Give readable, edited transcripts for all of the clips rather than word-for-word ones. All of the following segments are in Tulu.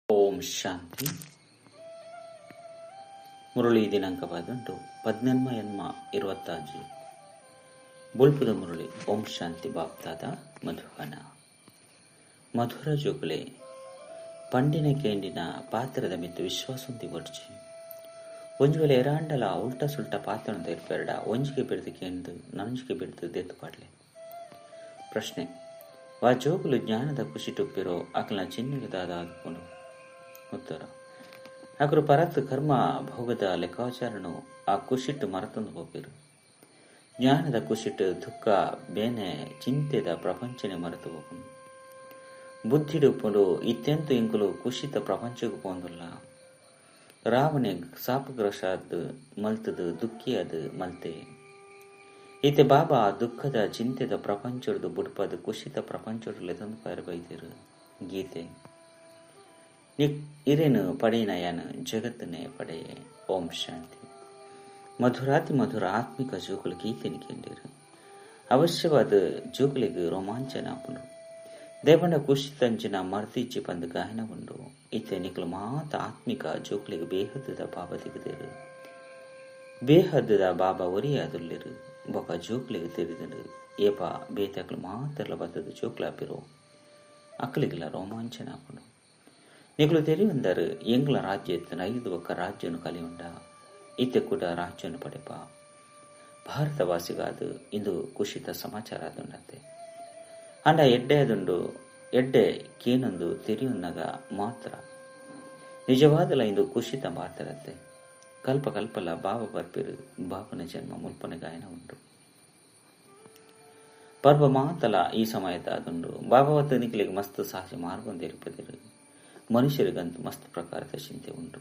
ಓಂ ಶಾಂತಿ. ಮುರಳಿ ದಿನಾಂಕ 18 18 26 ಬೊಲ್ಪುದ ಮುರಳಿ. ಓಂ ಶಾಂತಿ. ಬಾಪ್ದಾದ, ಮಧುವನ. ಮಧುರ ಜೋಕುಲೆ, ಪಂಡಿನ ಕೇಂಡಿನ ಪಾತ್ರದ ಮಿತ್ತು ವಿಶ್ವಾಸೊಂದಿ ಒಡ್ಜಿ. ಒಂಜಿ ವೇಳೆ ಎರಾಂಡಲ ಉಲ್ಟಾ ಸುಲ್ಟ ಪಾತ್ರನ ಇರ್ಪೆರಡ ಒಂಜಿಗೆ ಬಿಡ್ದು ಕೇಂದು ನನಂಜಿಗೆ ಬಿಡ್ದು ದೆತ್ತು ಪಾಡ್ಲೆ. ಪ್ರಶ್ನೆ: ವಾ ಜೋಕುಲು ಜ್ಞಾನದ ಖುಷಿ ಟುಪ್ಪಿರೋ ಅಕಲ್ನ ಚಿಹ್ನೆಲು ದಾದ ಆದುಪ್ಪುಂಡು? ಉತ್ತರ: ಅಕುಲು ಪರತ್ ಕರ್ಮ ಭೋಗದ ಲೆಕ್ಕಾಚಾರನು ಆ ಖುಷಿಟ್ಟು ಮರತೊಂದು ಪೋಪೆರು. ಜ್ಞಾನದ ಖುಷಿಟ್ಟು ದುಃಖ, ಬೇನೆ, ಚಿಂತೆದ ಪ್ರಪಂಚನೆ ಮರೆತು ಪೋಪುಂಡು. ಬುದ್ಧಿಡು ಉಪ್ಪುಂಡು, ಇತ್ಯಂತು ಇಂಕುಲು ಕುಷಿತ ಪ್ರಪಂಚಗ್ ಪೋಂದುಲ್ಲ. ರಾವಣೆ ಶಾಪಗ್ರಸ್ತಾದ್ ಮಲ್ತುದು ದುಃಖಿಯಾದ್ ಮಲ್ತೆ. ಇತ್ತೆ ಬಾಬಾ ದುಃಖದ ಚಿಂತೆದ ಪ್ರಪಂಚೊಡ್ದು ಬುಡ್ಪಾದ್ ಕುಷಿತ ಪ್ರಪಂಚೊಡು ಲೆತೊಂದು ಪೋಯೆರೆ ಬೈದೆರ್. ಗೀತೆ ಇರೆನ್ ಪಡೆಯಿನ ಜಗತ್ತನ್ನೇ ಪಡೆಯೆ. ಓಂ ಶಾಂತಿ. ಮಧುರಾತಿ ಮಧುರ ಆತ್ಮಿಕ ಜೋಕುಲು ಗೀತೆನ್ ಕೇಂಡೆರ್. ಅವಶ್ಯವಾದ ಜೋಕುಲೆಗ್ ರೋಮಾಂಚನ ಆಪುಂಡು. ದೇಪಂಡ ಕುಷಿತಂಚಿನ ಮರ್ದಿಜ್ಜಿ ಪಂದ್ ಗಾಯನ ಉಂಡು. ಇತ್ತೆ ನಿಕುಲು ಮಾತ ಆತ್ಮಿಕ ಜೋಕುಲೆಗ್ ಬೇಹದ್ದುದ ಬಾಬಾ ತಿಕ್ಕುದೆರ್. ಬೇಹದ್ದುದ ಬಾಬಾ ಒರಿಯಾದುಲ್ಲೆರ್. ಬೊಕ ಜೋಕುಲೆಗ್ ತೆರಿದುಂಡು, ಏಪ ಬೇತೆಕ್ಲು ಮಾತೆರ್ಲ ಬತ್ತುದು ಜೋಕುಲಾಪಿರೋ ಅಕ್ಲೆಗ್ಲ ರೋಮಾಂಚನ ಆಪುಂಡು. ನಿಕುಲು ತೆರಿಯೊಂದರ್, ಎಂಗ್ಲ ರಾಜ್ಯ ಇತ್ತಿನ ಐದು ಬೊಕ್ಕ ರಾಜ್ಯನು ಕಲಿಯುಂಡ. ಇತ್ತೆ ಕೂಡ ರಾಜ್ಯನು ಪಡೆಪ. ಭಾರತವಾಸಿಗಾದ್ ಇಂದು ಕುಷಿತ ಸಮಾಚಾರ ಆದುಂಡತ್ತೆ. ಅಂಡ ಎಡ್ಡೆ ಆದುಂಡು. ಎಡ್ಡೆ ಕೇನೊಂದು ತೆರಿಯೊನ್ನಗ ಮಾತ್ರ ನಿಜವಾದಲ ಇಂದು ಕುಷಿತ ಮಾತ್ರತ್ತೆ. ಕಲ್ಪ ಕಲ್ಪಲ ಬಾಬಾ ಬರ್ಪಿರು. ಬಾಬನ ಜನ್ಮ ಮುಲ್ಪನ ಗಾಯನ ಉಂಡು. ಪರ್ವ ಮಾತಲ ಈ ಸಮಯದ ಆದುಂಡು. ಬಾಬಾವತ್ತ ನಿಕಲಿಗೆ ಮಸ್ತ್ ಸಹಜ ಮಾರ್ಗ ಇರುಪದಿರು. ಮನುಷ್ಯರಿಗಂತೂ ಮಸ್ತ್ ಪ್ರಕಾರದ ಚಿಂತೆ ಉಂಟು.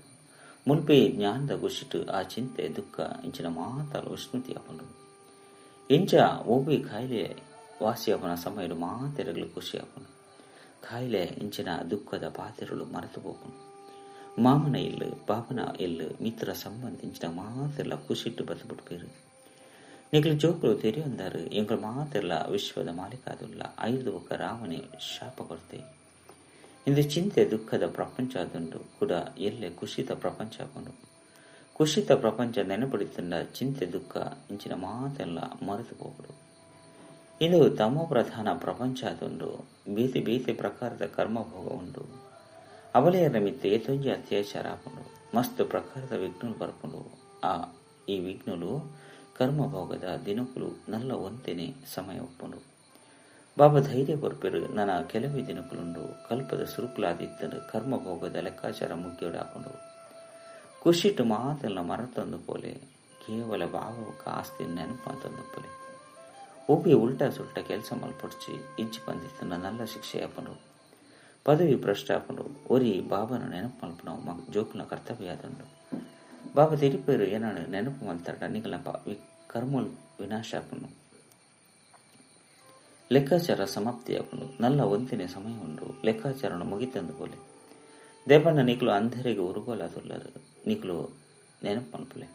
ಮುಲ್ಪೆ ಜ್ಞಾನದ ಗುಷಿಟ್ಟು ಆ ಚಿಂತೆ, ದುಃಖ ಇಂಚಿನ ಮಾತಲ ವಿಸ್ಮೃತಿ ಆಪುಂಡು. ಇಂಚ ಒವ್ವೆ ಕಾಯಿಲೆ ವಾಸಿ ಆಪುನ ಸಮಯಡು ಮಾತೆರೆಗ್ಲ ಖುಷಿ ಆಪುಂಡು. ಕಾಯಿಲೆ ಇಂಚಿನ ದುಃಖದ ಪಾತೆರಲು ಮರೆತು ಪೋಪುಂಡು. ಮಾಮನ ಇಲ್ಲು, ಬಾಬನ ಇಲ್ಲು, ಮಿತ್ರ ಸಂಬಂಧ ಇಂಚಿನ ಮಾತೆರ್ಲ ಖುಷಿಟ್ಟು ಬತ್ತುಬಿಡ್ಪೇರು. ನಿಕಲು ಜೋಕುಲು ತೆರಿಯೊಂದಾರು, ಎಂಕುಲು ಮಾತೆರ್ಲ ವಿಶ್ವದ ಮಾಲೀಕಾದುಲ್ಲ. ಐದು ಬೊಕ್ಕ ರಾವಣೆ ಶಾಪ ಕೊರ್ತೆ. ಇಂದು ಚಿಂತೆ ದುಃಖದ ಪ್ರಪಂಚ ಆದುಂಡು. ಕೂಡ ಎಲ್ಲೆ ಕುಷಿತ ಪ್ರಪಂಚ ಆಪುಂಡು. ಕುಷಿತ ಪ್ರಪಂಚ ನೆನಪುಡಿತುಂಡ ಚಿಂತೆ, ದುಃಖ ಇಂಚಿನ ಮಾತೆಲ್ಲ ಮರೆತು ಪೋಪುಂಡು. ಇಂದು ತಮೋ ಪ್ರಧಾನ ಪ್ರಪಂಚ ಆದುಂಡು. ಬೇತೆ ಬೇತೆ ಪ್ರಕಾರದ ಕರ್ಮಭೋಗ ಉಂಡು. ಅವಲೆಯರ ಮಿತ್ತು ಏತೊಂಜಿ ಅತ್ಯಾಚಾರ ಆಪುಂಡು. ಮಸ್ತ್ ಪ್ರಕಾರದ ವಿಘ್ನಲು ಬರ್ಪುಂಡು. ಈ ವಿಘ್ನಲು ಕರ್ಮಭೋಗದ ದಿನಕುಲು ನಲ್ಲ ಒಂತೆನೆ ಸಮಯ ಉಪ್ಪುಂಡು. ಬಾಬಾ ಧೈರ್ಯ ಕೊರ್ಪೆರು, ನನ ಕೆಲವೇ ದಿನಕುಲುಂಡು. ಕಲ್ಪದ ಸುರುಕುಲಾದಿತ್ತಂಡು ಕರ್ಮಭೋಗದ ಲೆಕ್ಕಾಚಾರ ಮುಖ್ಯೋಡಾಪುಂಡು. ಖುಷಿಟ್ಟು ಮಾತೆಲ್ಲ ಮರತೊಂದು ಪೋಲೆ. ಕೇವಲ ಬಾಬಾ ಆಸ್ತಿ ನೆನಪಂತಂದು ಪೋಲೆ. ಒಬ್ಬಿ ಉಲ್ಟಾ ಸುಲ್ಟಾ ಕೆಲಸ ಮಲ್ಪೊಡ್ಚಿ. ಇಜ್ಜಿ ಪಂದಿತ್ತಂಡ ನಲ್ಲ ಶಿಕ್ಷೆ ಆಪುಂಡು. ಪದವಿ ಭ್ರಷ್ಟ ಆಪುಂಡು. ಒರಿ ಬಾಬಾನ ನೆನಪು ಮಲ್ಪುನವು ಜೋಕುಲ್ನ ಕರ್ತವ್ಯ ಆದುಂಡು. ಬಾಬಾ ತೆರಿಪೇರು, ಏನನ್ನು ನೆನಪು ಮಲ್ತಾಡ ನಿಕಲ್ನ ಕರ್ಮಲು ವಿನಾಶ ಆಪುಂಡು. ಲೆಕ್ಕಾಚಾರ ಸಮಾಪ್ತಿ ಆಪುಂಡು. ನಲ್ಲ ಒಂತಿನ ಸಮಯ ಉಂಡು. ಲೆಕ್ಕಾಚಾರನು ಮುಗಿತಂದು ಪೋಲೆ. ದೇಪಣ್ಣ ನಿಕುಲು ಅಂಧರಿಗೆ ಉರುಗೋಲಾದುಲ್ಲರು. ನಿಕುಲು ನೆನಪು ಮಲ್ಪುಲೆ.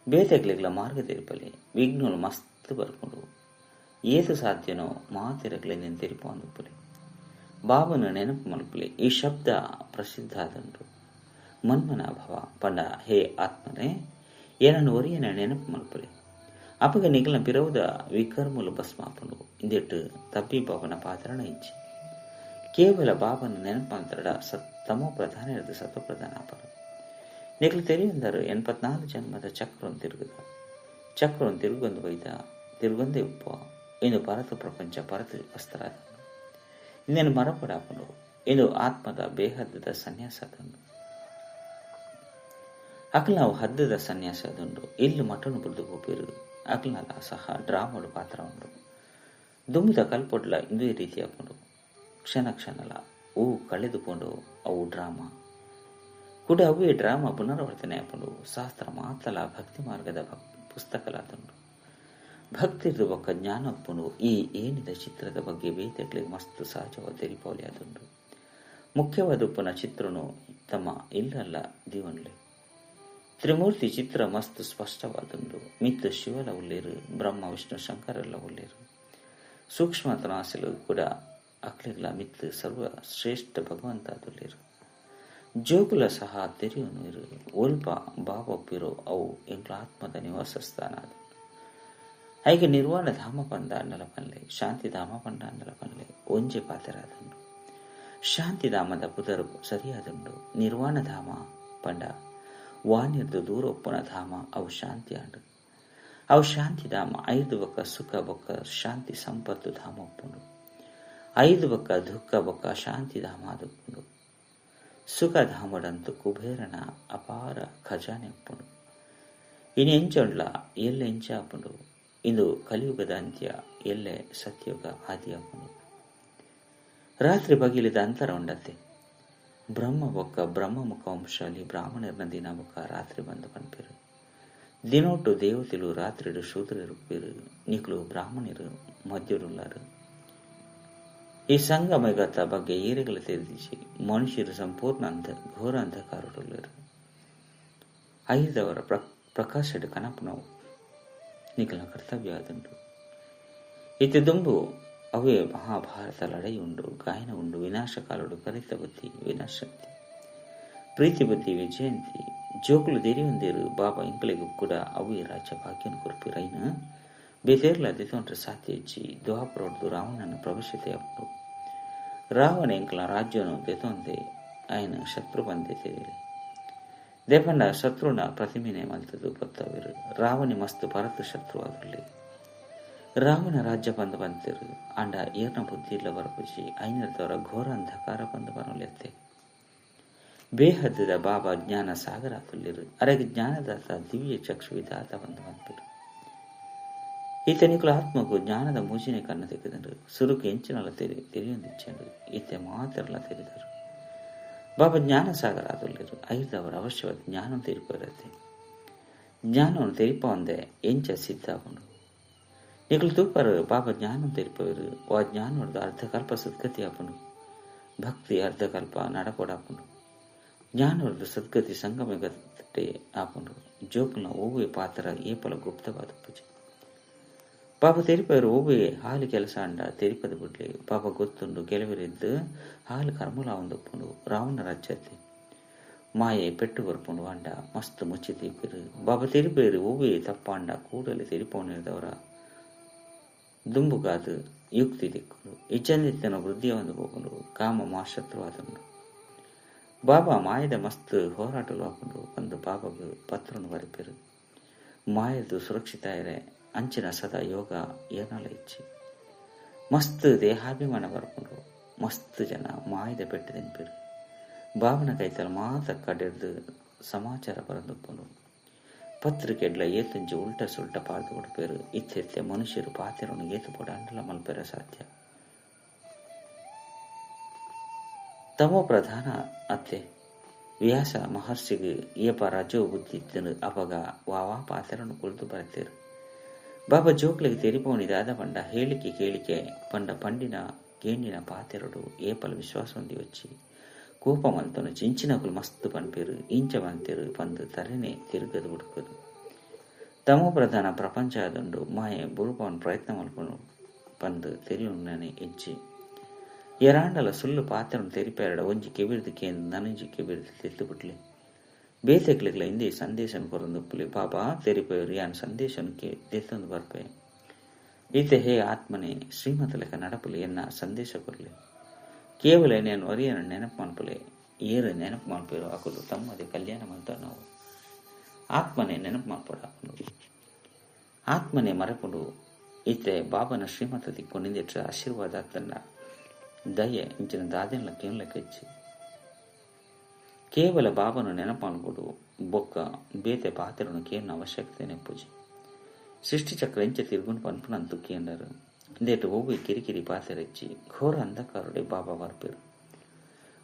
ಬೇತೆಗ್ಲೆಗ್ಲ ಮಾರ್ಗ ತೆರಿಪಲೆ. ವಿಘ್ನಲು ಮಸ್ತ್ ಬರ್ಪುಂಡು. ಏತು ಸಾಧ್ಯನೋ ಮಾತೆರಗ್ಲೆ ನೆನ್ ತೆರಿಪೊಂದುಪ್ಪುಲೆ. ಬಾಬನ ನೆನಪು ಮಲ್ಪುಲೆ. ಈ ಶಬ್ದ ಪ್ರಸಿದ್ಧ ಆದುಂಡು. ಮನ್ಮನ ಭವ ಪಂಡ ಹೇ ಆತ್ಮನೇ, ಏನನ್ನು ಒರಿಯನ ನೆನಪು ಮಲ್ಪುಲೆ. ಅಪಗ ನಿಕಲ್ನ ಪಿರವುದ ವಿಕರ್ಮಲು ಭಸ್ಮಾಪುಂಡು. ಇಂದೆಟ್ಟು ತಬ್ಬಿ ಬಾಬನ ಪಾತ್ರಣ ಇಜ್ಜಿ. ಕೇವಲ ಬಾಬನ ನೆನಪು ಮಲ್ತಡ ತಮೋ ಪ್ರಧಾನ ಇರದು ಸತ್ವ ಪ್ರಧಾನ ಆಪರು. ನಿಕಲು ತೆರಿಯೊಂದರು, 84 ಜನ್ಮದ ಚಕ್ರವನ್ನು ತಿರುಗುದ. ಚಕ್ರವನ್ನು ತಿರುಗೊಂದು ಬೈದ ತಿರುಗೊಂದೇ ಉಪ್ಪ. ಇಂದು ಪರತ ಪ್ರಪಂಚ ಪರತ ವಸ್ತ್ರ ಇನ್ನೇನು ಮರಪಡಾಪುಂಡು. ಇದು ಆತ್ಮದ ಬೇಹದ್ದದ ಸನ್ಯಾಸ ಅದುಂಡು. ಅಕಲ್ನಾವು ಹದ್ದದ ಸನ್ಯಾಸ ಅದುಂಡು. ಇಲ್ಲಿ ಮಟನು ಬುಡ್ದು ಪೋಪೇರು. ಅಕಲ್ನಲ ಸಹ ಡ್ರಾಮಡು ಪಾತ್ರ ಉಂಡು. ದುಂಬುದ ಕಲ್ಪೊಡ್ಲ ಇಂದು ಈ ರೀತಿ ಆಪುಂಡು. ಕ್ಷಣ ಕ್ಷಣಲ ಅವು ಕಳೆದುಕೊಂಡು ಅವು ಡ್ರಾಮಾ ಕೂಡ ಅವೇ ಡ್ರಾಮಾ ಪುನರಾವರ್ತನೆ ಆಪುಂಡು. ಶಾಸ್ತ್ರ ಮಾತಲ ಭಕ್ತಿ ಮಾರ್ಗದ ಪುಸ್ತಕಲಾದುಂಡು. ಭಕ್ತಿರ್ದು ಬೊಕ್ಕ ಜ್ಞಾನ ಉಪ್ಪುಂಡು. ಈ ಏನಿದ ಚಿತ್ರದ ಬಗ್ಗೆ ಬೇತೆಕ್ಲೆಗ್ ಮಸ್ತ್ ಸಹಜವಾದ ತೆರಿಪಾವಲಿ ಆದುಂಡು. ಮುಖ್ಯವಾದ ಉಪ್ಪುನ ಚಿತ್ರನು ತಮ್ಮ ಇಲ್ಲಲ್ಲ ದೀವನ್ಲೆ. ತ್ರಿಮೂರ್ತಿ ಚಿತ್ರ ಮಸ್ತ್ ಸ್ಪಷ್ಟವಾದುಂಡು. ಮಿತ್ತು ಶಿವಲ ಉಲ್ಲೇರು, ಬ್ರಹ್ಮ ವಿಷ್ಣು ಶಂಕರೆಲ್ಲ ಉಲ್ಲೇರು. ಸೂಕ್ಷ್ಮ ತನಾಸಲು ಕೂಡ ಅಕ್ಲೆಗ್ಲ ಮಿತ್ತ್ ಸರ್ವ ಶ್ರೇಷ್ಠ ಭಗವಂತಾದುಲ್ಲೆರ್. ಜೋಕುಲ ಸಹ ತೆರಿಯೊನುವೆರ್ ಒಲ್ಪ ಬಾಬಾ ಉಪ್ಪುವೆರೋ ಅವು ಎಂಕ್ಲ ಆತ್ಮದ ನಿವಾಸ ಸ್ಥಾನ ಆದುಂಡು. ಐಕ್ ನಿರ್ವಾಣ ಧಾಮ ಪಂದ್ ಆಂಡಲ ಪನ್ಲೆ, ಶಾಂತಿಧಾಮ ಪಂದ್ ಆಂಡಲ ಪನ್ಲೆ ಒಂಜೇ ಪಾತೆರ ಆದುಂಡು. ಶಾಂತಿಧಾಮದ ಪುದರ್ ಸರಿಯಾದುಂಡು. ನಿರ್ವಾಣಧಾಮ ಪಂಡ ವಾಣಿರ್ದ್ ದೂರ ಉಪ್ಪುನ ಧಾಮ ಅವು ಶಾಂತಿ ಆಂಡ್. ಅವು ಶಾಂತಿಧಾಮ. ಐರ್ದ್ ಬೊಕ್ಕ ಸುಖ ಬೊಕ್ಕ ಶಾಂತಿ ಸಂಪತ್ತು ಧಾಮ ಉಪ್ಪುಂಡು. ಐರ್ದ್ ಬೊಕ್ಕ ದುಃಖ ಬೊಕ್ಕ ಅಶಾಂತಿಧಾಮ ಆದುಪ್ಪುಂಡು. ಸುಖಧಾಮಡಂತು ಕುಬೇರನ ಅಪಾರ ಖಜಾನೆ ಉಪ್ಪುಂಡು. ಇನಿ ಎಂಚ ಉಂಡಲ ಎಲ್ಲೆ ಇಂಚ ಆಪುಂಡು. ಇಂದು ಕಲಿಯುಗದ ಅಂತ್ಯ ಎಲ್ಲೆ ಸತ್ಯಯುಗ ಆದಿ ಆಪುಂಡು. ರಾತ್ರಿ ಪಗಿಲಿದ ಅಂತರ ಉಂಡತ್ತೆ. ಬ್ರಹ್ಮ ಬೊಕ್ಕ ಬ್ರಹ್ಮಮುಖ ವಂಶಾಲಿ ಬ್ರಾಹ್ಮಣೆರ್ನ ದಿನ ಬೊಕ್ಕ ರಾತ್ರಿ ಪಂದ್ ಪನ್ಪೆರ್. ದಿನೊಟು ದೇವತೆಲು ರಾತ್ರಿಡ್ ಶೂದ್ರೆರ್ ಉಪ್ಪುವೆರ್. ನಿಕುಲು ಬ್ರಾಹ್ಮಣೆರ್ ಮಧ್ಯೊಡುಲ್ಲಾರ್. ಈ ಸಂಗಮಯುಗತ ಬಗ್ಗೆ ಏರೆಗ್ಲ ತೆರಿದಿಜಿ. ಮನುಷ್ಯೆರ್ ಸಂಪೂರ್ಣ ಘೋರ ಅಂಧಕಾರೊಡುಲ್ಲೆರ್. ಐರ್ದವರ ಪ್ರಕಾಶಡ್ ಕನಪುನವು ನಿಕಲ್ನ ಕರ್ತವ್ಯ ಆದುಂಡು. ಇತ್ತೆ ದುಂಬು ಅವ್ವೇ ಮಹಾಭಾರತ ಲಡಾಯಿ ಉಂಡು, ಗಾಯನ ಉಂಡು. ವಿನಾಶಕಾಲೊಡು ಕಲಿತ ಬುದ್ಧಿ ವಿನಾಶಂತಿ, ಪ್ರೀತಿ ಬುದ್ಧಿ ವಿಜಯಂತಿ. ಜೋಕುಲು ತೆರಿಯೊಂದೆರ್ ಬಾಬಾ ಎಂಕಲೆಗ್ ಕುಡ ಅವ್ವೇ ರಾಜ್ಯ ಭಾಗ್ಯನ್ ಕೊರ್ಪೆರ್. ಐನ್ ಬೇತೇರ್ಲ ದೆತೊನ್ರೆ ಸಾಧ್ಯ ಇಜ್ಜಿ. ದ್ವಾಪರೊಡ್ದು ರಾವಣನ ಪ್ರವೇಶತೆ ಆಪುಂಡು. ರಾವಣ ಎಂಕಲ್ನ ರಾಜ್ಯನು ದೆತೊಂದೆ ಆಯನ್ ಶತ್ರು ಪಂದ್ ತೆರಿಯೆರೆ. ದಾಯೆಪಂಡ ಶತ್ರುನ ಪ್ರತಿಮೆನೆ ಮಲ್ತ್ದ್ ಪೊತ್ತವೆರ್. ರಾವಣೆ ಮಸ್ತ್ ಪರತ್ ಶತ್ರು ಆದುಲ್ಲೆ. ರಾವಣ ರಾಜ್ಯ ಪಂದ್ ಪಂತೆರ್. ಆಂಡ ಏರ್ನ ಬುದ್ಧಿಡ್ಲ ಬರ್ಪುಜಿ. ಐನೆರ್ದವರ ಘೋರ ಅಂಧಕಾರ ಪಂದ್ ಪನೊಲಿತ್ತೆ. ಬೇಹದ್ದುದ ಬಾಬಾ ಜ್ಞಾನ ಸಾಗರ ಆದುಲ್ಲೆರ್. ಅರೆಗ್ ಜ್ಞಾನದಾತ ದಿವ್ಯ ಚಕ್ಷು ವಿಧಾತ ಪಂದ್ ಪನ್ಪೆರ್. ಇತ್ತೆ ನಿಕುಲು ಆತ್ಮಗ್ ಜ್ಞಾನದ ಮೂಜಿನೆ ಕಣ್ಣು ತಿಕ್ಕುದುಂಡು. ಸುರುಕು ಎಂಚಿನಲ ತೆರಿಯೊಂದಿಜ್ಜಂಡ್. ಇತ್ತೆ ಮಾತೆರ್ಲ ತೆರಿದರ್. ಬಾಬಾ ಜ್ಞಾನ ಸಾಗರ ಆದುಲ್ಲೆರ್. ಐರ್ದವರ ಅವಶ್ಯವಾದ್ ಜ್ಞಾನ ತೆರಿಪುವೆರತ್ತೆ. ಜ್ಞಾನವನ್ನು ತೆರಿಪವಂದೆ ಎಂಚ ಸಿದ್ಧ ಆಪುಂಡು. ನಿಕುಲು ತೂಪರ್ ಬಾಬಾ ಜ್ಞಾನ ತೆರಿಪುವೆರ್. ವಾ ಜ್ಞಾನೊಡ್ದು ಅರ್ಧಕಲ್ಪ ಸದ್ಗತಿ ಆಪುಂಡು. ಭಕ್ತಿ ಅರ್ಧಕಲ್ಪ ನಡಪೊಡಾಪುಂಡು. ಜ್ಞಾನೊಡ್ದು ಸದ್ಗತಿ ಸಂಗಮಯುಗತೆ ಆಪುಂಡು. ಜೋಕುಲ್ನ ಒವ್ವೇ ಪಾತ್ರ ಏಪಲ ಗುಪ್ತವಾದ್ ಉಪ್ಪುಜಿ. ಬಾಬಾ ತೆರಿಪುವೆರ್ ಒವ್ವೇ ಹಾಲು ಕೆಲಸ ಆಂಡ ತೆರಿಪದ್ ಬುಡ್ಲೆ. ಬಾಬಾ ಗೊತ್ತುಂಡು ಕೆಲವೆರೆರ್ದ್ ಹಾಲು ಕರ್ಮಲ ಆವೊಂದುಪ್ಪುಂಡು. ರಾವಣ ರಾಜ್ಯತೆ ಮಾಯೆ ಪೆಟ್ಟು ಕೊರ್ಪುಂಡು ಆಂಡ ಮಸ್ತ್ ಮುಚ್ಚಿ ದೀಪೆರ್. ಬಾಬಾ ತೆರಿಪುವೆರ್ ಒವ್ವೇ ತಪ್ಪಾಂಡ ಕೂಡಲೇ ತೆರಿಪವುನೆರ್ದವರ ದುಂಬುಗಾದ್ ಯುಕ್ತಿ ತಿಕ್ಕುಂಡು. ಇಜ್ಜಂದಿತ್ತಿನ ವೃದ್ಧಿಯಾವೊಂದು ಪೋಪುಂಡು. ಕಾಮ ಮಹಾಶತ್ರುವಾದುಂಡು. ಬಾಬಾ ಮಾಯದ ಮಸ್ತ್ ಹೋರಾಟಲು ಆಪುಂಡು ಪಂದ್ ಬಾಬಾಗ್ ಪತ್ರೊನು ಬರೆಪೆರ್. ಮಾಯೆರ್ದ್ ಸುರಕ್ಷಿತ ಆಯೆರೆ ಅಂಚಿನ ಸದಾ ಯೋಗ ಏರ್ನಲ ಇಜ್ಜಿ. ಮಸ್ತ್ ದೇಹಾಭಿಮಾನ ಬರ್ಪುಂಡು. ಮಸ್ತ್ ಜನ ಮಾಯದ ಪೆಟ್ಟ್ ತಿನ್ಪೆರ್. ಬಾಬನ ಕೈತಲ್ ಮಾತ ಕಡೆರ್ದ್ ಸಮಾಚಾರ ಬರೊಂದುಪ್ಪುಂಡು. ಪತ್ರಿಕೆಡ್ಲ ಏತೊಂಜಿ ಉಲ್ಟ ಸುಲ್ಟ ಪಾಡ್ದ್ ಬುಡ್ಪೆರ್. ಇತ್ತೆ ಇತ್ತೆ ಮನುಷ್ಯೆರ್ ಪಾತೆರೊನು ಏತ್ ಬೋಡಾಂಡಲ ಮಲ್ಪೆರೆ ಸಾಧ್ಯ. ತಮೋ ಪ್ರಧಾನ ಅತ್ತೆ. ವ್ಯಾಸ ಮಹರ್ಷಿಗ್ ಏಪ ರಜೋ ಬುದ್ಧಿ ಇತ್ತ್ಂಡ್ ಅಪಗ ವಾವಾ ಪಾತೆರೊನು ಕುಲ್ದು ಬರೆತೆರ್. ಬಾಬಾ ಜೋಕ್ಲೆಗ್ ತೆರಿಪವುನಿ ದಾದ ಪಂಡ ಹೇಳಿಕೆ ಕೇಳಿಕೆ ಪಂಡ ಪಂಡಿನ ಕೇಂಡಿನ ಪಾತೆರೊಡು ಏಪಲ ವಿಶ್ವಾಸ ದೀವೊಚ್ಚಿ. ಕೋಪ ಮಲ್ತೊನೊಚ್ಚಿ. ಇಂಚಿನಕುಲು ಮಸ್ತ್ ಪನ್ಪೆರ್ ಇಂಚ ಪಂತೆರ್ ಪಂದ್ ತರೆನೆ ತಿರ್ಗದ್ ಬುಡ್ಪೆರ್. ತಮೋ ಪ್ರಧಾನ ಪ್ರಪಂಚ ಆದುಂಡು. ಮಾಯೆ ಬುಡ್ಪಾವುನ ಪ್ರಯತ್ನ ಮಲ್ಪುಂಡು ಪಂದ್ ತೆರಿಯೊನುನನೇ ಇಜ್ಜಿ. ಏರಾಂಡಲ ಸುಳ್ಳು ಪಾತೆರೊನು ತೆರಿಪಾಯೆರ್ಡ ಒಂಜಿ ಕೆಬಿರ್ದ್ ಕೇಂದ್ ನನೊಂಜಿ ಕೆಬಿರ್ದ್ ದೆತ್ತ್ ಬುಡ್ಲೆ. ಬೇತೆಕ್ಲೆಗ್ಲ ಇಂದೇ ಸಂದೇಶನ್ ಕೊರೊಂದುಪ್ಪುಲೆ. ಬಾಬಾ ತೆರಿಪುವೆರ್ ಯಾನ್ ಸಂದೇಶನ್ ದೆತ್ತೊಂದು ಬರ್ಪೆ. ಇತ್ತೆ ಹೇ ಆತ್ಮನೇ ಶ್ರೀಮತಲೆಕ ನಡಪುಲೆ ಎನ್ನ ಸಂದೇಶ ಕೊರ್ಲೆ. ಕೇವಲ ಎನೆನ್ ಒರಿಯನ್ ನೆನಪು ಮಲ್ಪುಲೆ. ಏರ್ ನೆನಪು ಮಲ್ಪುವೆರೋ ಅಕುಲು ತಮ್ಮದೇ ಕಲ್ಯಾಣ ಮಲ್ತೊನವು. ಆತ್ಮನೇ ನೆನಪು ಮಲ್ಪೊಡಾಪುಂಡು. ಆತ್ಮನೇ ಮರಪುಂಡು. ಇತ್ತೆ ಬಾಬನ ಶ್ರೀಮತ ತಿಕ್ಕುಂಡು ಇಂದೆಟ್ ಆಶೀರ್ವಾದ ಅತ್ತಂಡ ದಯೆ ಇಂಚಿನ ದಾದೆನ್ಲ ಕೇನ್ಲೆಕ ಇಜ್ಜಿ. ಕೇವಲ ಬಾಬನು ನೆನಪು ಮಲ್ಪೊಡು ಬೊಕ್ಕ ಬೇತೆ ಪಾತೆರೊನು ಕೇನುನ ಅವಶ್ಯಕತೆನೇ ಉಪ್ಪುಜಿ. ಸೃಷ್ಟಿಚಕ್ರ ಎಂಚ ತಿರುಗುಂಡು ಪನ್ಪುನಂತು ಕೇಂಡರ್. ಇಂದೆಟ್ ಒವ್ವೇ ಕಿರಿಕಿರಿ ಪಾತೆರ ಇಜ್ಜಿ. ಘೋರ ಅಂಧಕಾರೊಡೆ ಬಾಬಾ ಬರ್ಪೆರ್.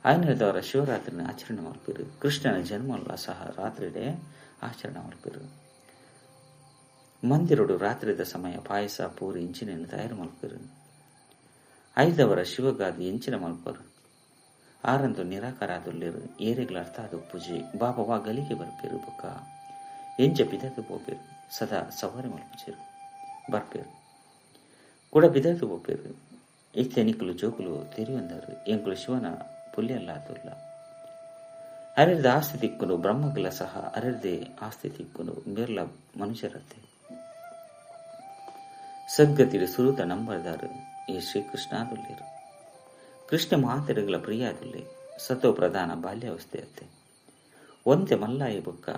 ಆಯನದವರ ಶಿವರಾತ್ರಿನ್ ಆಚರಣೆ ಮಲ್ಪೆರ್. ಕೃಷ್ಣನ ಜನ್ಮಲ ಸಹ ರಾತ್ರಿಡೇ ಆಚರಣೆ ಮಲ್ಪೆರ್. ಮಂದಿರೊಡು ರಾತ್ರಿದ ಸಮಯ ಪಾಯಸ ಪೂರಿ ಇಂಚಿನೆನ್ ತಯಾರು ಮಲ್ಪೆರ್. ಐದವರ ಶಿವಗಾದ್ ಎಂಚಿನ ಮಲ್ಪರ್. ಆರಂದು ನಿರಾಕಾರ ಆದುಲ್ಲೆರ್. ಏರೆಗ್ಲ ಅರ್ಥ ಆದುಪ್ಪುಜಿ. ಬಾಬಾ ವಾ ಗಲಿಗೆ ಬರ್ಪೆರ್ ಬೊಕ್ಕ ಎಂಚ ಪಿದಕ್ ಪೋಪೆರ್. ಸದಾ ಸವಾರಿ ಮಲ್ಪುಜೆರ್. ಬರ್ಪೆರ್. ಕುಡ ಪಿದಕ್ ಪೋಪೆರ್. ಇತ್ತೆ ನಿಕುಲು ಜೋಕುಲು ತೆರಿಯೊಂದರು ಎಂಕುಲು ಶಿವನ ಪುಲ್ಯಲ್ಲಾದುಲ್ಲ. ಅರೆರ್ದ ಆಸ್ತಿ ತಿಕ್ಕುನು ಬ್ರಹ್ಮಗುಲ ಸಹ ಅರೆರ್ದೆ ಆಸ್ತಿ ತಿಕ್ಕುನು ಮೇರ್ಲ ಮನುಷ್ಯರತೆ. ಸದ್ಗತಿಡು ಸುರುತ ನಂಬರ್ದಾರು ಈ ಶ್ರೀಕೃಷ್ಣಾದುಲ್ಲೇರು. ಕೃಷ್ಣ ಮಾತೆರುಗಳ ಪ್ರಿಯಾದುಲ್ಲೆ ಸತೋ ಪ್ರಧಾನ ಬಾಲ್ಯಾವಸ್ಥೆ ಅತ್ತೆ. ಒಂತೆ ಮಲ್ಲಾಯಿ ಬೊಕ್ಕ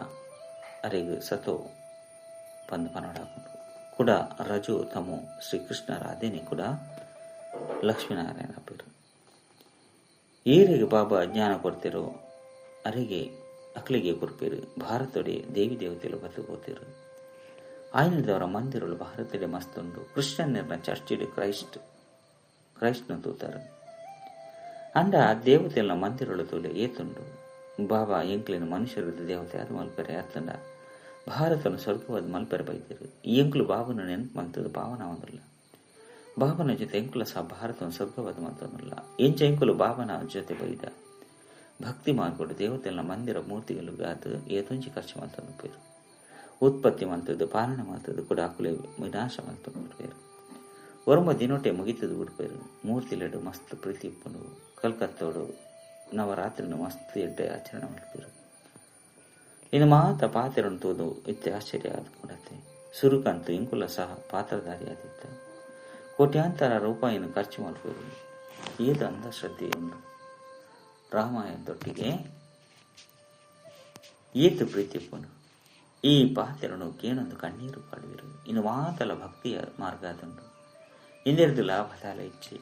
ಅರೆಗ್ ಸತೋ ಪಂದ್ ಪನೊಡಾಪುಂಡು. ಕುಡ ರಜೋ ತಮೋ ಶ್ರೀಕೃಷ್ಣ ರಾಧೆನೆ ಕೂಡ ಲಕ್ಷ್ಮೀನಾರಾಯಣ ಪೇರು. ಏರಿಗೆ ಬಾಬಾ ಜ್ಞಾನ ಕೊಡ್ತಿರೋ ಅರೆಗೆ ಅಕ್ಲಿಗೆ ಕೊರ್ಪೇರು. ಭಾರತೊಡೆ ದೇವಿ ದೇವತೆಲು ಬತ್ತುಕೋತಿರು. ಆಯ್ನದವರ ಮಂದಿರಲು ಭಾರತಡೆ ಮಸ್ತುಂಡು. ಕೃಷ್ಣನೆರ್ನ ಚರ್ಚಿಡ್ ಕ್ರೈಸ್ಟ್ನ ತೂತಾರೆ. ಅಂಡ ದೇವತೆಲ್ಲ ಮಂದಿರಲು ತೋಲೆ ಏತುಂಡು. ಬಾಬಾ ಎಂಕ್ಲಿನ ಮನುಷ್ಯರದ ದೇವತೆ ಅದು ಮಲ್ಪೆರೆ ಅತ್ತಂಡ ಭಾರತನ ಸ್ವರ್ಗವಾದ ಮಲ್ಪೆರೆ ಬೈದಿರು. ಎಂಕ್ಲು ಬಾಬನ ನೆನಪು ಮಂತದ ಭಾವನ ಒಂದಲ್ಲ. ಬಾಬನ ಜೊತೆ ಎಂಕುಲ ಸಹ ಭಾರತನ ಸ್ವರ್ಗವಾದ ಮಂತನಲ್ಲ. ಎಂಚ ಎಂಕುಲು ಬಾಬನ ಜೊತೆ ಬೈದ ಭಕ್ತಿ ಮಾರ್ಕೊಡು ದೇವತೆಲ್ಲ ಮಂದಿರ ಮೂರ್ತಿಗಳು ಗಾದು ಏತೊಂಜಿ ಖರ್ಚು ಮಂತನ್ನು ಪೇರು. ಉತ್ಪತ್ತಿ ಮಂತದ್ದು ಪಾಲನೆ ಮಂತದ್ದು ಕೂಡ ಅಕುಲೆ ವಿನಾಶ ಮಂತನ್ನು ಪೇರು. ಒರ್ಮ ದಿನೊಟೆ ಮುಗಿತದು ಬಿಡ್ಪೇರು. ಮೂರ್ತಿಲೆಡು ಮಸ್ತ್ ಪ್ರೀತಿ ಇಪ್ಪುಂಡು. ಕಲ್ಕತ್ತೋಡು ನವರಾತ್ರಿನ ಮಸ್ತ್ ಎಡ್ಡೆ ಆಚರಣೆ ಮಾಡ್ಪೇರು. ಇನ್ನು ಮಾತ ಪಾತ್ರನ್ನು ತೋದು ಇತ್ತೆ ಆಶ್ಚರ್ಯ ಆದ್ಕೊಂಡತ್ತೆ. ಸುರುಕಂತು ಇಂಕುಲ ಸಹ ಪಾತ್ರಧಾರಿ ಆದಿತ್ತ. ಕೋಟ್ಯಾಂತರ ರೂಪಾಯಿನ ಖರ್ಚು ಮಾಡ್ಪೇರು. ಏದು ಅಂಧಶ್ರದ್ಧೆ ಉಂಡು. ರಾಮಾಯಣದೊಟ್ಟಿಗೆ ಏತು ಪ್ರೀತಿಪ್ಪನು. ಈ ಪಾತ್ರನು ಕೇಣೊಂದು ಕಣ್ಣೀರು ಪಾಡುವಿರು. ಇನ್ನು ಮಾತಲ ಭಕ್ತಿಯ ಮಾರ್ಗ ಅದುಂಡು. ಇಂದೆರ್ದು ಲಾಭದಾಲ ಇಚ್ಛೆ.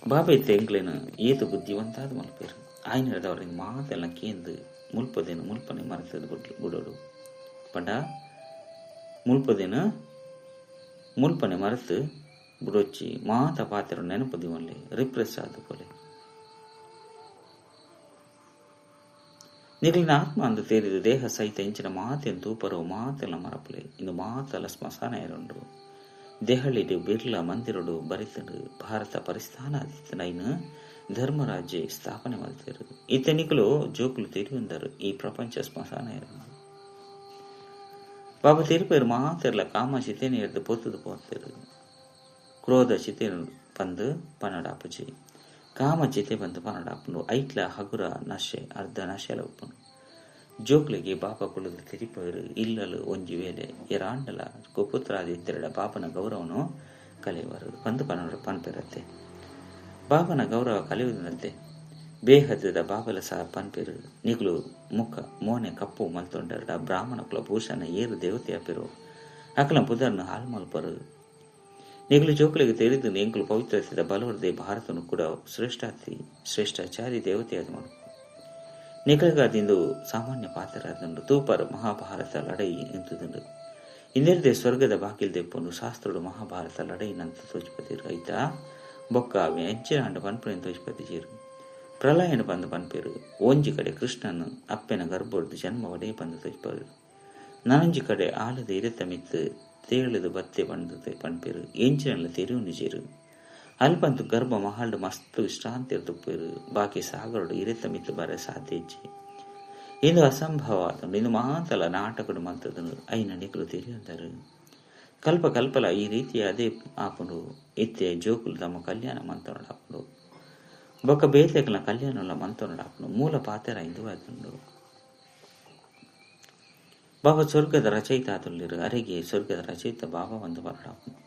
ಬಾಬೆ ತೆಂಗ್ಲೇನು ಏತು ಬುದ್ಧಿವಂತಾದ ಮಲ್ಪೇರು. ಆಯ್ನದವರು ಮಾತೆಲ್ಲ ಕೇಂದು ಮುಲ್ಪದೇನು ಮುಲ್ಪನೆ ಮರೆತದ ಬಿಡೋಡು. ಪಂಡ ಮುಲ್ಪದೇನು ಮುಲ್ಪನೆ ಮರೆತು ಬುಡೊಚ್ಚಿ ಮಾತ ಪಾತ್ರ ನೆನಪು ದಿವನ್ಲೆ ರಿಪ್ರೆಸ್ ಆದ ಪೋಲೆ. ನಿಗಲಿನ ಆತ್ಮ ಅಂದು ತೇರಿದ ದೇಹ ಸಹಿತ ಇಂಚಿನ ಮಾತೆನ್ ತೂಪರೋ ಮಾತೆಲ್ಲ ಮರಪುಲೆ. ಇಂದು ಮಾತಲ ಸ್ಮಶಾನ ಎರೊಂಡು. ದೆಹಲಿಡು ಬಿರ್ಲಾ ಮಂದಿರಡು ಬರಿತನು ಭಾರತ ಪರಿಸ್ಥಾನ ಆದಿತ್ತನೈನು ಧರ್ಮರಾಜ್ಯ ಸ್ಥಾಪನೆ ಮಲ್ತೇರು. ಇತ್ತನಿಕಲು ಜೋಕುಲು ತೆರಿಯೊಂದರು ಈ ಪ್ರಪಂಚ ಸ್ಮಶಾನ ಎರೊಂಡು. ಬಾಬಾ ತಿರುಪೇರು ಮಾತೆರ್ಲ ಕಾಮ ಚಿತೇನೆ ಎರ್ದು ಪೊತ್ತುದು ಪೋತೇರು. ಕ್ರೋಧ ಚಿತೇನು ಪಂದು ಪನ್ನಡಾಪುಜಿ. ಕಾಮ ಚಿತೆ ಬಂದು ಪನ್ನಡಾಪುಂಡು. ಐಟ್ಲ ಹಗುರ ನಶೆ ಅರ್ಧ ನಶೆಲ ಉಪ್ಪುಂಡು. ಜೋಕ್ಲಿಗೆ ಬಾಪ ಕುಳಿದು ತಿರಿಪೇರು ಇಲ್ಲಲು ಒಂಜಿ ವೇಳೆ ಎರಾಂಡಲ ಕುಪುತ್ರಾದಿತ್ತೆರಡ ಬಾಪನ ಗೌರವನು ಕಲಿಯುವರು ಪಂದು ಪನ್ನಡ ಪನ್ಪೆರತ್ತೆ. ಬಾಬನ ಗೌರವ ಕಲಿಯುವುದಂತೆ ಬೇಹದ್ದ ಬಾಬಲ ಸಹ ಪನ್ಪೆರು. ನಿಗುಲು ಮುಖ ಮೋನೆ ಕಪ್ಪು ಮಲ್ತೊಂಡರಡ ಬ್ರಾಹ್ಮಣ ಕುಲ ಭೂಷಣ ಏರು ದೇವತೆಯ ಪೆರು ಅಕಲ ಪುದರ್ನು ಹಾಲು ಮಲ್ಪರು. ನಿಗುಲು ಜೋಕುಲಿಗೆ ತೆರಿದು ಎಂಕುಲು ಪವಿತ್ರತೆದ ಬಲವರ್ದೆ ಭಾರತನು ಕೂಡ ಶ್ರೇಷ್ಠಾತಿ ಶ್ರೇಷ್ಠಾಚಾರಿ ದೇವತೆಯಾದ ಮಾಡು. ನಿಗಲಗಾದಿಂದು ಸಾಮಾನ್ಯ ಪಾತ್ರರಾದಂಡು. ತೂಪರ್ ಮಹಾಭಾರತ ಲಡೈ ಎಂತುದುಂಡು. ಇಂದಿರ್ದೆ ಸ್ವರ್ಗದ ಬಾಕಿಲ್ ದೆಪ್ಪುಂಡು. ಶಾಸ್ತ್ರುಡು ಮಹಾಭಾರತ ಲಡೈನಂತ ತೋಜ್ಪತಿರು. ಐತ ಬೊಕ್ಕ ಎಂಚಿನ ಅಂಡ ಪನ್ಪುನ ತೋಜ್ಪತಿ ಚೇರು. ಪ್ರಳಯನ ಬಂದು ಪನ್ಪೇರು. ಒಂಜಿ ಕಡೆ ಕೃಷ್ಣನು ಅಪ್ಪೆನ ಗರ್ಭೊಡ್ದು ಜನ್ಮ ಒಡೆ ಬಂದು ತೋಜ್ಪರು. ನನೊಂಜಿ ಕಡೆ ಆಲದ ಇರತ ಮಿತ್ತು ತೇಳದು ಬತ್ತೆ ಬಂದು ಪನ್ಪೇರು. ಎಂಚಿನಲ್ಲ ತೆರಿಯುಂಡು ಚೇರು. ಅಲ್ಪಂತು ಗರ್ಭ ಮಹಾಲ್ಡು ಮಸ್ತ್ ವಿಶ್ರಾಂತಿ ತುಪ್ಪೇರು. ಬಾಕಿ ಸಾಗರುಡು ಇರೆತ ಮಿತ್ತು ಬರ ಸಾಧ್ಯ ಇಜ್ಜಿ. ಇಂದು ಅಸಂಭವ ಆತುಂಡು. ಇಂದು ಮಾತಲ ನಾಟಕಡು ಮಂತದನು ಐನ ನಿಕುಲು ತೆರಿಯೊಂದರು. ಕಲ್ಪ ಕಲ್ಪಲ ಈ ರೀತಿಯ ಅದೇ ಆಪುಂಡು. ಇತ್ತೆ ಜೋಕುಲು ತಮ್ಮ ಕಲ್ಯಾಣ ಮಂತನೊಡಾಪುಂಡು. ಬೊಕ್ಕ ಬೇತೆಕಲ ಕಲ್ಯಾಣಲ ಮಂತನೊಡಾಪುಂಡು. ಮೂಲ ಪಾತ್ರ ಇಂದು ಆತುಂಡು. ಬಾಬಾ ಸ್ವರ್ಗದ ರಚಯಿತ ಆತುಲ್ಲಿರು. ಅರೆಗೆ ಸ್ವರ್ಗದ ರಚಯಿತ ಬಾಬಾ ಒಂದು ಬರಡಾಪುಂಡು.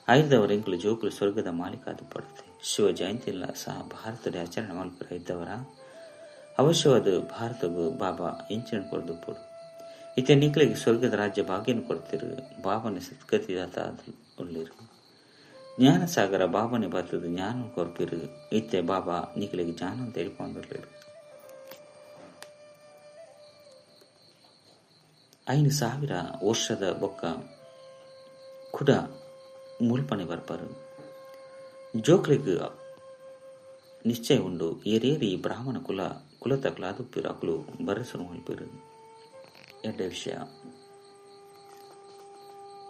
ಐದವರ ಎಂಕುಲು ಜೋಕುಲು ಸ್ವರ್ಗದ ಮಾಲೀಕ ಪಡುತ್ತೆ. ಶಿವ ಜಯಂತಿಲ್ಲ ಸಹ ಭಾರತದ ಆಚರಣೆ ಮಲ್ಪುರ ಇದ್ದವರ ಅವಶ್ಯವಾದ ಭಾರತಗೂ ಬಾಬಾ ಎಂಚಿನ ಕೊರದು ಪೊಡು. ಇತ್ತೆ ನಿಕ್ಲಿಗೆ ಸ್ವರ್ಗದ ರಾಜ್ಯ ಭಾಗ್ಯನ ಕೊಡ್ತಿರು. ಬಾಬನ ಸದ್ಗತಿದಾತ ಉಳ್ಳಿರು. ಜ್ಞಾನಸಾಗರ ಬಾಬನೆ ಬರ್ತದ ಜ್ಞಾನ ಕೊರ್ಪಿರು. ಇತ್ತೆ ಬಾಬಾ ನಿಕ್ಲಿಗೆ ಜ್ಞಾನ ತೆರಿಕೊಂಡಿರ್ಲಿರು. 5000 ವರ್ಷದ ಬೊಕ್ಕ ಕುಡ ಮುಲ್ಪನೆ ಬರ್ಪರು. ಜೋಕ್ಲಿಗ್ ನಿಶ್ಚಯ ಉಂಡು. ಏರೇರಿ ಬ್ರಾಹ್ಮಣ ಕುಲ ಕುಲತಕ್ಲಾದುಪ್ಪಿರು ಅಕುಲು ಬರಸನು ಮಲ್ಪಿರು. ಎಡ್ಡೆ ವಿಷಯ.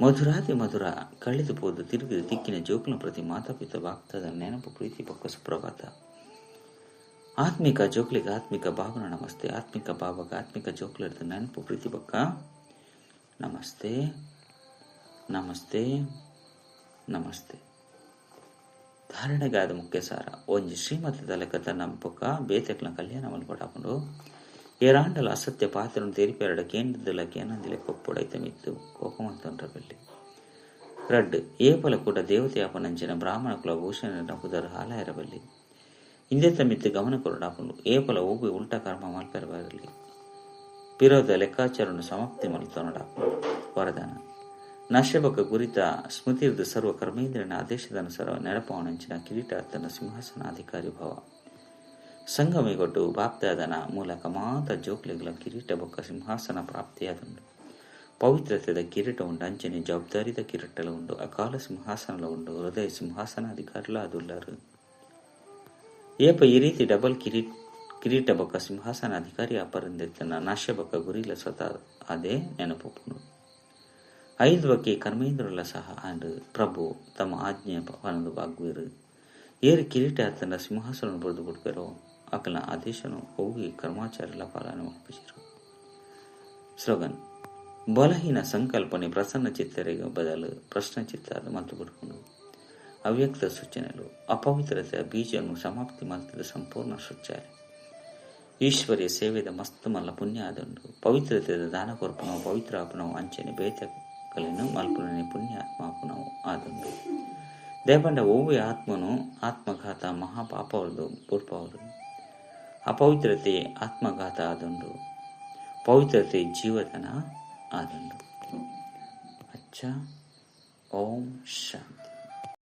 ಮಧುರಾತಿ ಮಧುರ ಕಳೆದು ಪೋದು ತಿರುಗಿದ ತಿಕ್ಕಿನ ಜೋಕುಲ ಪ್ರತಿ ಮಾತಾಪಿತ ಬಾಪ್ತದ ನೆನಪು ಪ್ರೀತಿ ಬೊಕ್ಕ ಸುಪ್ರಭಾತ. ಆತ್ಮಿಕ ಜೋಕ್ಲಿಗೆ ಆತ್ಮಿಕ ಬಾಬನ ನಮಸ್ತೆ. ಆತ್ಮಿಕ ಬಾಬಾಗ ಆತ್ಮಿಕ ಜೋಕ್ಲದ ನೆನಪು ಪ್ರೀತಿ ಬೊಕ್ಕ ನಮಸ್ತೆ ನಮಸ್ತೆ ನಮಸ್ತೆ. ಧಾರಣೆಗಾದ ಮುಖ್ಯ ಸಾರ ಒಂಜಿ ಶ್ರೀಮತದ ಲೆಕ್ಕ ತನ್ನ ಬೊಕ್ಕ ಬೇತೆಕ್ಲೆನ ಕಲ್ಯಾಣ ಮಲ್ಪೊಡಾಪುಂಡು. ಏರಾಂಡಲ ಅಸತ್ಯ ಪಾತೆರೊನು ತೆರಿಪಾಯೆರ್ಡ ಕೇಂಡ್ದ್ ಲ ಕೇನಂದಿಲೆಕ್ಕ ಉಪ್ಪೊಡು ಐತ ಮಿತ್ತ್ ಕೋಪ ಮಲ್ತೊನರೆ ಬಲ್ಲಿ. ರಡ್ಡ್, ಏಪಲ ಕುಡ ದೇವತೆ ಆಪುನಂಚಿನ ಬ್ರಾಹ್ಮಣ ಕುಲ ಭೂಷಣೆರೆನ ಪುದರ್ ಹಾಲಾಯೆರೆ ಬಲ್ಲಿ. ಇಂದೆತ ಮಿತ್ತ್ ಗಮನ ಕೊರೊಡಾಪುಂಡು. ಏಪಲ ಒವ್ವೇ ಉಲ್ಟಾ ಕರ್ಮ ಮಲ್ಪೆರೆ ಬಲ್ಲಿ. ಪಿರವುದ ಲೆಕ್ಕಾಚಾರೊನು ಸಮಾಪ್ತಿ ಮಲ್ತೊನೊಡಾಪುಂಡು. ವರದಾನ ನಶೆ ಬೊಕ್ಕ ಗುರಿತ ಸ್ಮೃತಿರ್ದ್ ಸರ್ವ ಕರ್ಮೇಂದ್ರಿಯನ್ ಆದೇಶದನುಸಾರ ನಡಪಾವುನಂಚಿನ ಕಿರೀಟ ಅತ್ತುಂಡ ಸಿಂಹಾಸನ ಅಧಿಕಾರಿ ಭವ. ಸಂಗಮಯುಗೊಟು ಬಾಪ್ದಾದನ ಮೂಲಕ ಮಾತ ಜೋಕ್ಲೆಗ್ಲ ಕಿರೀಟ ಬೊಕ್ಕ ಸಿಂಹಾಸನ ಪ್ರಾಪ್ತಿಯಾದುಂಡು. ಪವಿತ್ರತೆದ ಕಿರೀಟ ಉಂಡು ಅಂಚೆನೆ ಜವಾಬ್ದಾರಿದ ಕಿರೀಟಲ ಉಂಡು ಅಕಾಲ ಸಿಂಹಾಸನಲ ಉಂಡು ಹೃದಯ ಸಿಂಹಾಸನಾಧಿಕಾರಿಲ ಆದುಲ್ಲೆರ್. ಏಪ ಈ ರೀತಿ ಡಬಲ್ ಕಿರೀಟ ಬೊಕ್ಕ ಸಿಂಹಾಸನ ಅಧಿಕಾರಿ ಆಪರಂದಿತ್ತಿನ ನಶೆ ಬೊಕ್ಕ ಗುರಿಲ ಸ್ವತಃ ಆದೇ ನೆನಪು ಉಪ್ಪುಂಡು. ಐದು ಬಗೆ ಕರ್ಮೇಂದ್ರಲ ಸಹ ಆಂಡ್ ಪ್ರಭು ತಮ್ಮ ಆಜ್ಞೆ ಪನೊಂದು ಬಾಗ್ವೆರ್. ಏರ್ ಕಿರೀಟ ಅತ್ತಂಡ ಸಿಂಹಾಸನ ಬುಡ್ದು ಬುಡ್ಪೆರೋ ಅಕಲ್ನ ಆದೇಶನು ಒವ್ವೇ ಕರ್ಮಾಚಾರಿಲ ಪಾಲನೆ ಮಲ್ಪುಜೆರ್. ಸ್ಲೋಗನ್ ಬಲಹೀನ ಸಂಕಲ್ಪನೆ ಪ್ರಸನ್ನ ಚಿತ್ತರಿಗೆ ಬದಲು ಪ್ರಶ್ನ ಚಿತ್ತ ಮಲ್ತ್ ಬುಡ್ಪುಂಡು. ಅವ್ಯಕ್ತ ಸೂಚನೆಲು ಅಪವಿತ್ರತೆಯ ಬೀಜವನ್ನು ಸಮಾಪ್ತಿ ಮಲ್ತದ ಸಂಪೂರ್ಣ ಶುಚಾಲೆ. ಈಶ್ವರ್ಯ ಸೇವೆದ ಮಸ್ತ್ ಮಲ್ಲ ಪುಣ್ಯ ಆದುಂಡು. ಪವಿತ್ರತೆದ ದಾನ ಕೊರ್ಪುನವು ಪವಿತ್ರ ಆಪುನವು ಅಂಚನೆ ಬೇತೆಕಲೆನ್ ಮಲ್ಪುನನೆ ಪುಣ್ಯ ಆತ್ಮ ಆಪುನವು ಆದುಂಡು. ದಾಯೆಪಂಡ ಒವ್ವೇ ಆತ್ಮನು ಆತ್ಮಘಾತ ಮಹಾಪಾಪವರ್ದ್ ಬುಡ್ಪಾವೊಡು. ಅಪವಿತ್ರತೆ ಆತ್ಮಘಾತ ಆದುಂಡು. ಪವಿತ್ರತೆ ಜೀವದಾನ ಆದುಂಡು. ಅಚ್ಚ ಓಂ ಶಾಂತಿ.